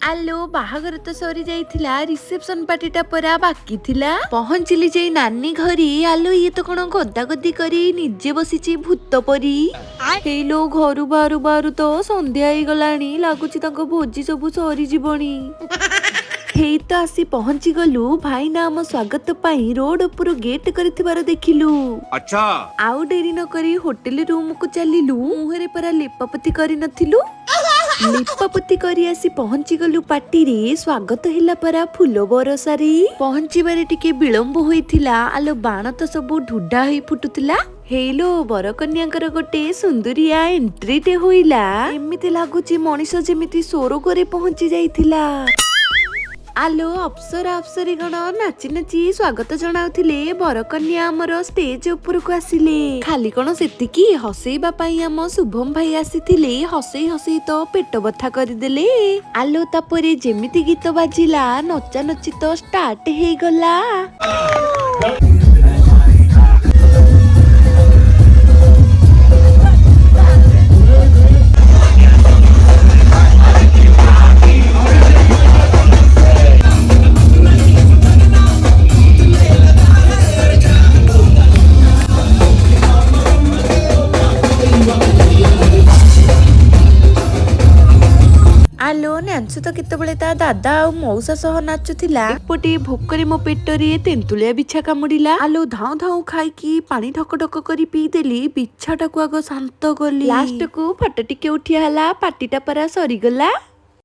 ଆଲୋ, ବାହାଘର ତ ସରି ଯାଇଥିଲା, ରିସେପସନ ପାର୍ଟିଟା ପରା ବାକି ଥିଲା। ପହଞ୍ଚିଲି ଯାଇ ନାନୀ ଘରେ। ଆଲୋ, ଇଏ ତ କଣ ଗଦାଗଦି କରି ନିଜେ ବସିଛି ଭୂତ ପରି। ହେଇଲୋ, ଘରୁ ବାହାରୁ ବାହାରୁ ତ ସନ୍ଧ୍ୟା ହେଇଗଲାଣି, ଲାଗୁଛି ତାଙ୍କ ଭୋଜି ସବୁ ସରିଯିବଣି। ହେଇ ତ ଆସି ପହଞ୍ଚି ଗଲୁ। ଭାଇନା ଆମ ସ୍ୱାଗତ ପାଇଁ ରୋଡ ଉପରୁ ଗେଟ୍ କରିଥିବାର ଦେଖିଲୁ। अच्छा। ଆଉ ଡେରି ନ କରି ହୋଟେଲ ରୁମକୁ ଚାଲିଲୁ। ମୁହଁରେ ପରା ଲିପାପୋତି କରିନଥିଲୁ, ଲିପାପୋତି କରି ଆସି ପହଞ୍ଚି ଗଲୁ ପାର୍ଟିରେ। ସ୍ୱାଗତ ହେଲା ପରା ଫୁଲ ବରସାରେ। ପହଞ୍ଚିବାରେ ଟିକେ ବିଳମ୍ବ ହୋଇଥିଲା। ଆଲୋ, ବାଣ ତ ସବୁ ଢୁଢା ହେଇ ଫୁଟୁଥିଲା। ହେଇଲୋ, ବରକନ୍ୟାଙ୍କର ଗୋଟେ ସୁନ୍ଦରିଆ ଏଣ୍ଟ୍ରିଟେ ହୋଇଲା। ଏମିତି ଲାଗୁଛି ମଣିଷ ଯେମିତି ସ୍ୱର୍ଗରେ ପହଞ୍ଚି ଯାଇଥିଲା। ଆଲୋ, ଅପ୍ସରା ଅପ୍ସରୀ ଗଣ ନାଚି ନାଚି ସ୍ୱାଗତ ଜଣାଉଥିଲେ। ବରକନ୍ୟା ଆମର ଷ୍ଟେଜ ଉପରକୁ ଆସିଲେ। ଖାଲି କଣ ସେତିକି, ହସେଇବା ପାଇଁ ଆମ ଶୁଭମ ଭାଇ ଆସିଥିଲେ। ହସେଇ ହସେଇ ତ ପେଟ ବଥା କରିଦେଲେ। ଆଲୋ, ତାପରେ ଯେମିତି ଗୀତ ବାଜିଲା, ନଚା ନଚି ତ ଷ୍ଟାର୍ଟ ହେଇଗଲା। ଆଲୋ, ନାନ୍ସୁ ତ କେତେବେଳେ ତା ଦାଦା ଆଉ ମଉସା ସହ ନାଚୁଥିଲା। ଏପଟେ ଭୋକରେ ମୋ ପେଟରେ ତେନ୍ତୁଳିଆ ବିଛା କାମୁଡିଲା। ଆଲୋ, ଧାଉଁ ଧାଉଁ ଖାଇକି ପାଣି ଢକ ଢକ କରି ପିଇଦେଲି। ବିଛାଟାକୁ ଆଗ ଶାନ୍ତ କଲି। ଲାଷ୍ଟକୁ ଫଟୋ ଟିକେ ଉଠିଆ ହେଲା, ପାଟିଟା ପରା ସରିଗଲା।